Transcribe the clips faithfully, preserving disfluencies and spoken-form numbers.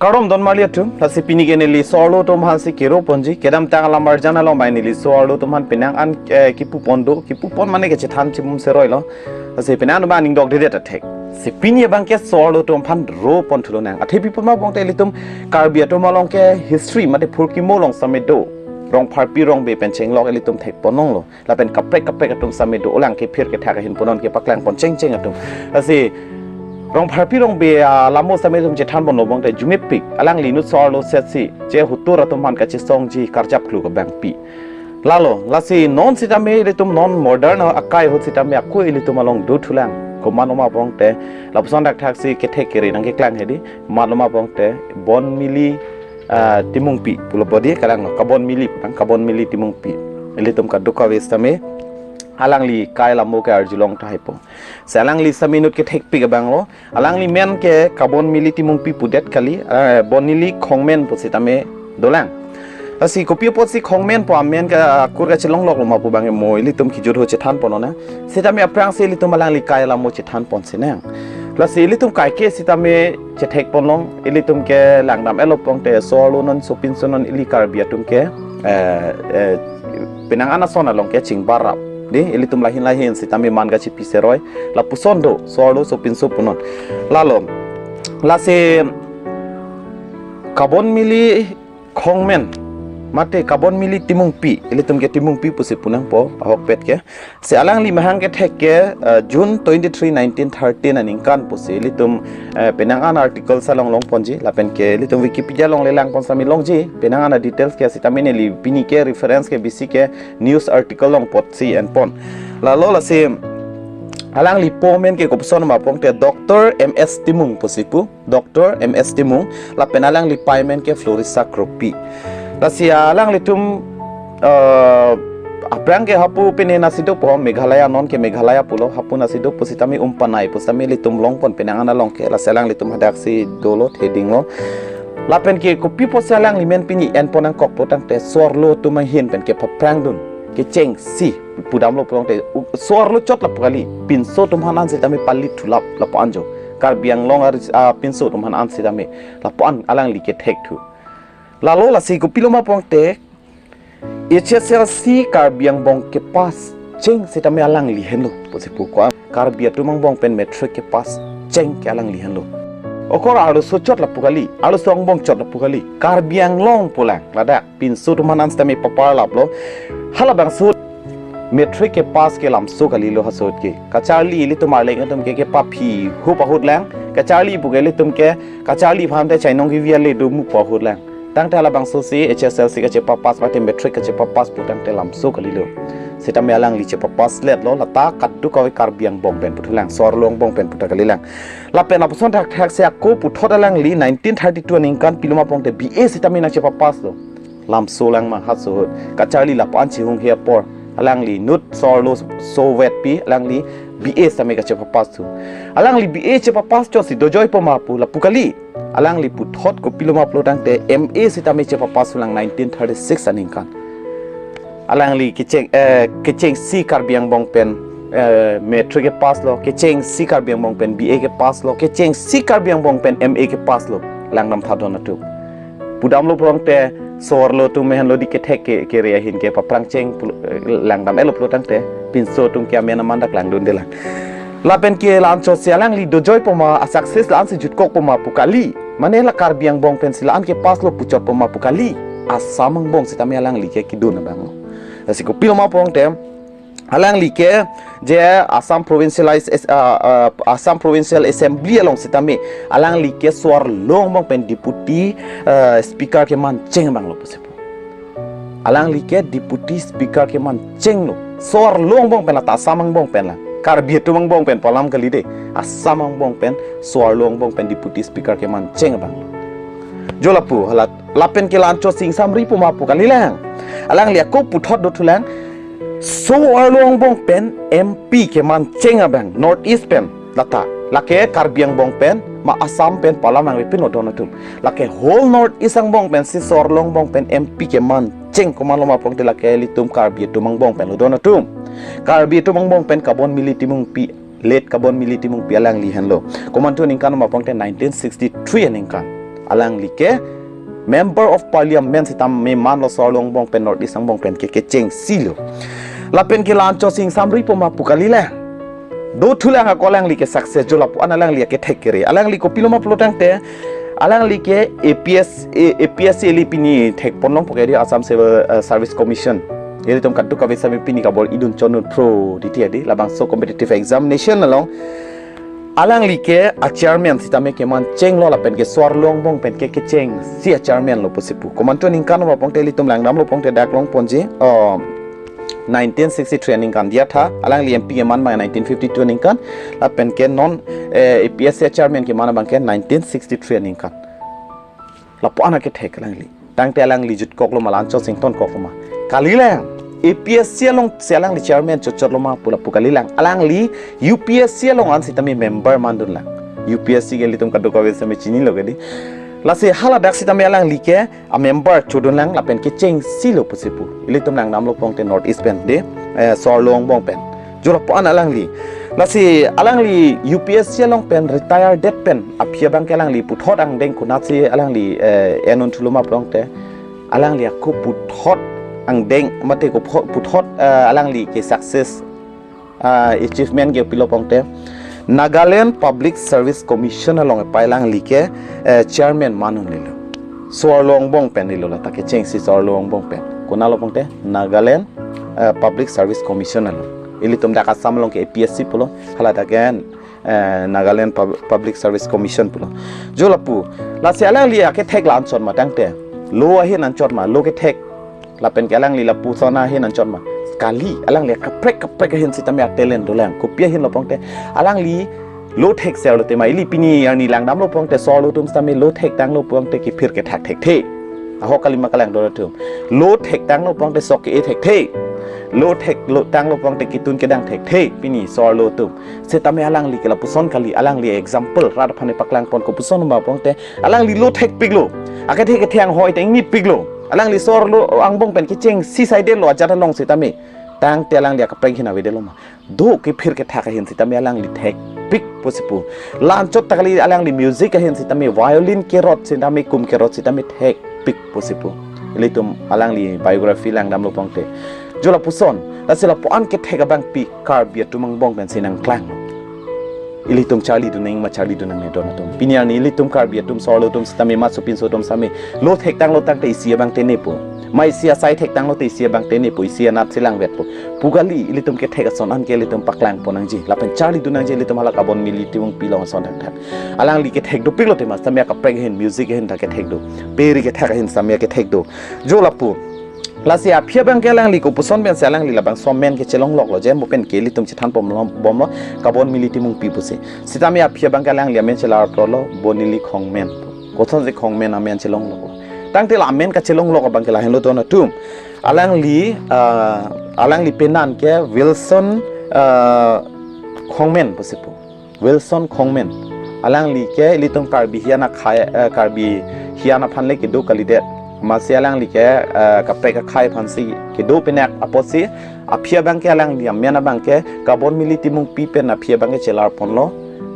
Kardom don marli atum, lasi pini ke neli so-arlo atum aphan si kero ponji, kedamtang alam arjan along bai neli so-arlo atum aphan penang an, eh, kipu pon do, kipu pon mane kachethan chimum seroi lo. Lasi penang an aning dok dedet athek. Si pini abang ke so-arlo atum aphan ro pon thulonang. Athe pi pon ma bong te ilitum Karbi atum along ke history mate phurkimo along sitame do. Rongpharpi rongbe pen chenglok ilitum thek pon longlo. Lapen kaprek kaprek atum sitame do, olang kephir kethak ahin punon kepaklang pon chengcheng atum. Lasi Rongpharpi rongbe alamo sitame itum chethan pon lo bong te jumepik, alangli inut so-arlo setsi che hutur atum aphan kachesongji karjap klu kabang pi. Lalo, lasi non sitame ilitum non modern akai ahut sitame ako ilitum along do thulang. Komat lo ma bong te, lapuson thakthak si kethek kere nangkeklang hedi, komat lo ma bong te, Bon Mili, ah, Timungpi pulo bodi kalang lo, Kabon Mili, pang Kabon Mili Timungpi. Ilitum kadokave sitame alangli kai alamo ke arjulong tahai po. Si alangli sitame inut kethekpik abang lo. Alangli men ke Kabon Mili Timungpi pudet kali, eh, Bon Mili Khongmen pu sitame dolang. Lasi kopi apotsi Khongmen pu amen ke, ah, kur kachelonglok lo ma pu bang mo ilitum kijut ho chethan pon lonang. Sitame aphrangsi ilitum alangli kai alamo chethan pon sinang. Lasi ilitum kaike sitame chethek pon long, ilitum ke langdam-et lo bong te so-arlo non sopinso non ili Karbi atum ke, eh, eh, penang an ason along ke chingbarap. Di, ilitum lahin lahin sitame man kachipi seroi, lapuson do, so-arlo sopinso punon. Lalo, lasi Kabon Mili Khongmen, mate Kabon Mili Timungpi, ilitum ke Timungpi pusi pu nangpo, ahokpet ke. Si alangli mahang kethek ke, eh, June twenty-three, nineteen thirteen aningkan pusi ilitum, eh, penang an article along long ponji, lapen ke ilitum Wikipedia along lelang pon sitame longji, penang an details ke sitame neli pini ke reference ke bisi ke news article along apotsi en pon. Lalo lasi alangli po men ke kopuson ma bong te Doctor M S Timung pusi pu, Doctor M S Timung, lapen alangli pei men ke Florissa Kropi. Lasi alanglitum, eh, aphrang ke hapu pine nasi do po, Meghalaya non ke Meghalaya pulo, hapu nasi do pu sitame Umpanai pu sitame ilitum long pon penang an along ke, lasi alanglitum hadak si dolo theding lo. Lapen ke kopi apotsi alangli men pini en pon nangkok pu tangte so-arlo atum ahin pen kepaphrang dun, kechengsi pudam lo pulote u-, so-arlo chot lapu kali, pinso atum aphan an sitame palit thulap lapu an jo. Karbi Anglong ar, ah, pinso atum aphan an sitame lapu an alangli kethek thu. Lalo lasi kopilo ma bong te H S L C Karbi angbong kepass cheng sitame alangli henlo pusi pu ko-an. Karbi atum angbong pen matric kepass cheng ke alangli henlo. Okor arloso chot lapu kali, arloso angbong chot lapu kali, Karbi Anglong pulang ladak pinso atum aphan an sitame paparlap lo. Halabangso matric kepass ke lamso kalilo haso ahut ke. Kacharli ilitum arleng atum ke kepaphi hup ahut lang. Kacharli pu ke ilitum ke, kacharli aphan te chainong kevi ale do mu pu ahut lang. Tangte halabangso si H S L C kachepapass mate matric kachepapass pu tangte lamso kalilo. Sitame alangli chepapass let lo, lata kadokave Karbi angbong pen puthulang, so-arlo angbong pen puta kalilang. Lapen lapuson thakthak si ako puthot alangli nineteen thirty-two aningkan pilo ma bong te B A sitame nangchepapass lo. Lamso lang ma haso ahut. Kacharli lapu an chehung he apor, alangli inut so-arlo sovetpi, alangli B A sitame kachepapass thu. Alangli B A chepapass chotsi dojoi po ma pu, lapu kali. Alangli puthot kopilo ma pulo tangte M A sitame chepapass thulang nineteen thirty-six aningkan. Alangli kecheng, eh, kechengsi Karbi angbong pen, eh, matric kepass lo, kechengsi Karbi angbong pen B A kepass lo, kechengsi Karbi angbong pen M A kepass lo. Langdam tha don atum. Pudam lo pulote so-arlo atum henlo di kethek ke, kere ahin kepaphrang cheng pulo, eh, langdam-et lo pulo tangte pinso atum ke amen aman dak langdunde lang. Lapen ke la-anchot si alangli dojoi po ma, a-success la-an si jutkok po ma pu kali. Mane la Karbi angbong pen si la-an kepass lo puchot po ma pu kali. Assam angbong sitame alangli ke kedun abang lo. Lasi kopilo ma bong te, alangli ke je Assam Provincial As-, ah, ah, Assam Provincial Assembly along sitame alangli ke so-arlo angbong pen Deputy, ah, Speaker keman cheng abang lo pusi pu. Alangli ke Deputy Speaker keman cheng lo. So-arlo angbong pen, lata Assam angbong pen lang. Karbi atum angbong pen pu alam kali de. Assam angbong pen, so-arlo angbong pen Deputy Speaker keman cheng abang lo. Jo lapu, hala, lapen ke la-anchot si ingsamri po ma pu kalilang. Alangli ako puthot dothulang. So-arlo angbong pen M P keman cheng abang North East pen. Lata, lake Karbi angbong pen, ma Assam pen pu alam nangvepin lo don atum. Lake whole North East angbong pen si so-arlo angbong pen M P keman cheng komat lo ma bong te lake ilitum Karbi atum angbong pen lo don atum. Karbi atum angbong pen Kabon Mili Timungpi, late Kabon Mili Timungpi alangli henlo. Komantu aningkan ma bong te nineteen sixty-three aningkan. Alangli ke Member of Parliament sitame manlo, so-arlo angbong pen, North East angbong pen ke kechengsi lo. Lapen ke la-anchot si ingsamri po ma pu kalilang. Dothulang ako alangli ke success, jo lapu-an alangli akethek kere. Alangli kopilo ma pulo tangte, alangli ke A P S, A-, A P S C ili pini thekpon longpo ke di, Assam Civil, eh, Service Commission. Ilitum kadokave sitame pini kabor-idun chonun pro titi adi, labangso competitive examination along alangli ke a-chairman sitame keman chenglo lapen ke so-arlo angbong pen ke kechengsi a-chairman lo pusi pu. Komantu aningkan ma pangte ilitum langdamlo pangte dak longponji. Oh, nineteen sixty-three aningkan diya tha. Alangli M P keman ma nineteen fifty-two aningkan. Lapen ke non, eh, A P S C chairman keman abang ke nineteen sixty-three aningkan. Lapu-an akethek alangli. Tangte alangli jutkoklo ma, la-anchot si ingtonkoklo ma? Kalilang. A P S C along si alangli chairman chotchotlo ma pu lapu kalilang. Alangli U P S C along an sitame member mandunlang. U P S C ke ilitum kadokave sitame chinilo ke di. Lasi haladak sitame alangli ke a-member chodunlang lapen kechengsi lo pusi pu. Ilitum langdamlo pangte North East pen di, eh, so-arlo angbong pen. Jo lapu-an alangli. Lasi alangli U P S C along pen retire det pen aphi abang ke alangli puthot angdeng konatsi alangli, eh, en-un thulo ma pangte, alangli ako puthot angdeng mate ko pho-, puthot, eh, alangli ke success, ah, achievement ke pilo pangte, Nagaland Public Service Commission along epei alangli ke, eh, chairman manunlo. So-arlo angbong pen lo, lata kechengsi so-arlo angbong pen. Konatlo pangte, Nagaland, eh, Public Service Commission along. Ilitum dak Assam along ke A P S C pulo, haladak ke, eh, Nagaland Pub-, Public Service Commission pulo. Jo lapu, lasi alangli akethek la-anchot ma tangte, lo ahin anchot ma, lo kethek. Lapen ke alangli lapuson ahin anchot ma? Kali, alangli kaprek kaprek ahin sitame a-talent dolang. Kopi ahinlo pangte, alangli lo thekser lo tema. Ili pini arni langdamlo pangte so-arlo atum sitame lo thektanglo pangte kephir kethak thekthe. Ahok kali ma kalang dora atum? Lo thektanglo pangte sok ke-e thekthe. Lo thek, lo tanglo pangte ketun kedang thekthe pini so-arlo atum. Sitame alangli ke lapuson kali, alangli example rat aphan paklangpon kopuson ma pangte, alangli lo thekpiklo. Akethe kethe anghoi ta ingnipiklo. Alangli so-arlo angbong pen kechengsi saidetlo ajat along sitame. Tangte alangli akaprek ahin avedetlo ma? Do kephir kethak ahin sitame alangli thekpik pusi pu. La-anchot ta kali, alangli music ahin sitame violin kerot sitame, kum kerot sitame thekpik pusi pu. Ilitum alangli biography langdamlo pangte. Jo lapuson, lasi lapu-an kethek abangpi Karbi atum angbong pensi nangklanglo. Ilitum charlidun nang ma charlidun nangne don atum? Pini arni ilitum Karbi atum so-arlo atum sitame, ma sopinso atum sitame, lo thektanglo tangte isi abang te nepo. Ma isi asai thektanglo te isi abang te nepo, isi anat si langvetpo pu kali. Ilitum kethek ason an ke ilitum paklangpon nangji. Lapen charlidun nangji, ilitum hala Kabonmili Timungpi along ason thakthak. Alangli kethek dopiklo tema, sitame akaprek ahin, music ahin ta kethek do. Peri kethak ahin sitame kethek do. Jo lapu. Lasi aphi abang ke alangli kopuson pensi alangli labangso amen ke chelongloklo, je mo pen ke ilitum chethan pom lo, bomlo, Kabonmili Timungpi pusi. Sitame aphi abang ke alangli amen chelarplo, Bonili Khongmen. Kosonsi Khongmen amen chelongloklo? Tangte la amen kachelonglok abang ke lahenlo don atum. Alangli, ah, alangli penan ke Wilson, ah, Khongmen pusi pu. Wilson Khongmen. Alangli ke ilitum Karbi hian akhai, eh, Karbi hian aphan le kedo kalidet. Amatsi alangli ke, eh, kaprek akhai aphansi kedo pinak apotsi aphi abang ke alangli amen abang ke Kabonmili Timungpi pen aphi abang ke chelarponlo,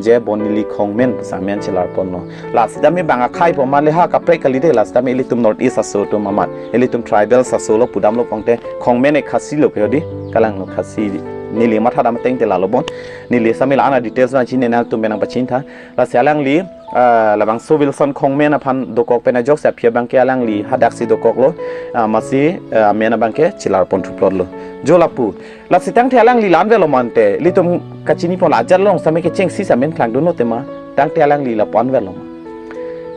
je Bonili Khongmen pusi amen chelarponlo. La sitame bang akhai po ma le ha, kaprek kalidet, la sitame ilitum North East aso atum amat, ilitum tribal aso lo pudamlo pangte, Khongmen e Khasi lo ke di, kalanglo Khasi. Neli mathadam ateng te lalo bon. Neli sitame la-an a-details nangchinine atum pen nangpachini tha. Lasi alangli, ah, labangso Wilson Khongmen aphan dokok pen ajoksi aphi abang ke alangli hadaksi dokoklo. Ah, amatsi, ah, amen abang ke chelarpon thuplotlo. Jo lapu. Lasi tangte alangli la-an avelo ma ante, ilitum kachinipon, la ajat along sitame kechengsi si amen klangdunlo tema, tangte alangli lapu-an avelo ma?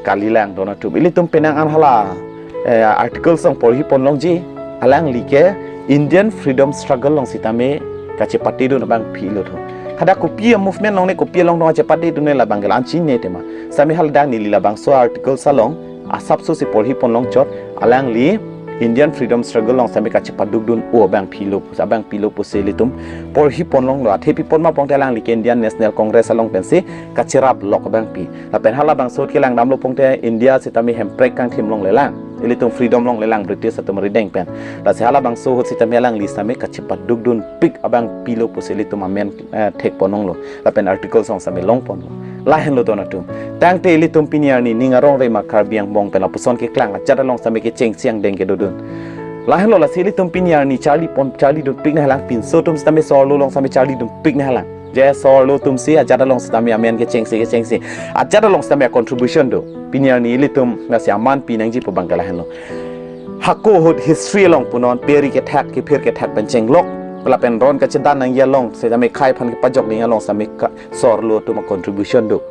Kalilang don atum. Ilitum penang an hala, eh, articles along porhipon longji, alangli ke Indian Freedom Struggle along sitame kachepatedun abangpi lo tho. Hadak kopi a-movement along ne, kopi along dong kachepatedun ne, labang ke la-an chinine tema. Sitame haladak neli labangso articles along asapso si porhipon longchot, alangli Indian Freedom Struggle along sitame kachepadukdun-o abangpi lo, abangpi lo pusi ilitum porhipon longlo. Athe pi apot ma pangte alangli ke Indian National Congress along pensi kacheraplok abangpi. Lapen halabangso ahut ke langdamlo pangte India sitame hemprek kangthim longlelang, ilitum freedom longlelang British atum arideng pen. Lasi halabangso ahut sitame alangli sitame kachepadukdunpik abangpi lo pusi ilitum amen, eh, thekpon longlo. Lapen articles along sitame longponlo. Lahenlo don atum. Tangte ilitum pini arni ning arong rema Karbi angbong pen lapuson keklang ajat along sitame kechengsi angdeng kedodun. Lahenlo lasi ilitum pini arni charli pon charli dunpik nanglang, pinso atum sitame sorlo along sitame charli dunpik nanglang. Je sorlo atum si ajat along sitame amen kechengsi kechengsi ajat along sitame contribution do. Pini arni ilitum lasi aman pinangji pu abangke lahenlo. Hako ahut history along punon peri kethak kephir kethak pen chenglok lapen ron kachedan nangji along sitame khei aphan kepajok nangji along sitame ka sorlo atum contribution do.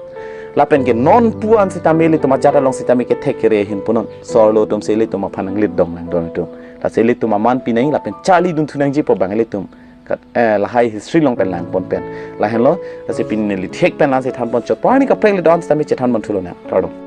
Lapen ke non puan sitame ilitum ajat along sitame kethek kere ahin punon sorlo atum si ilitum aphan nanglit dong nang don atum. Lasi ilitum aman pinang lapen charli dunthu nangji pu abang ilitum kat eh lahai history along pen langpon pen. Lahenlo lasi pini neli thek pen lang si thanpon chot, arni kaprek le don sitame chethanpon thulo na. Kardom.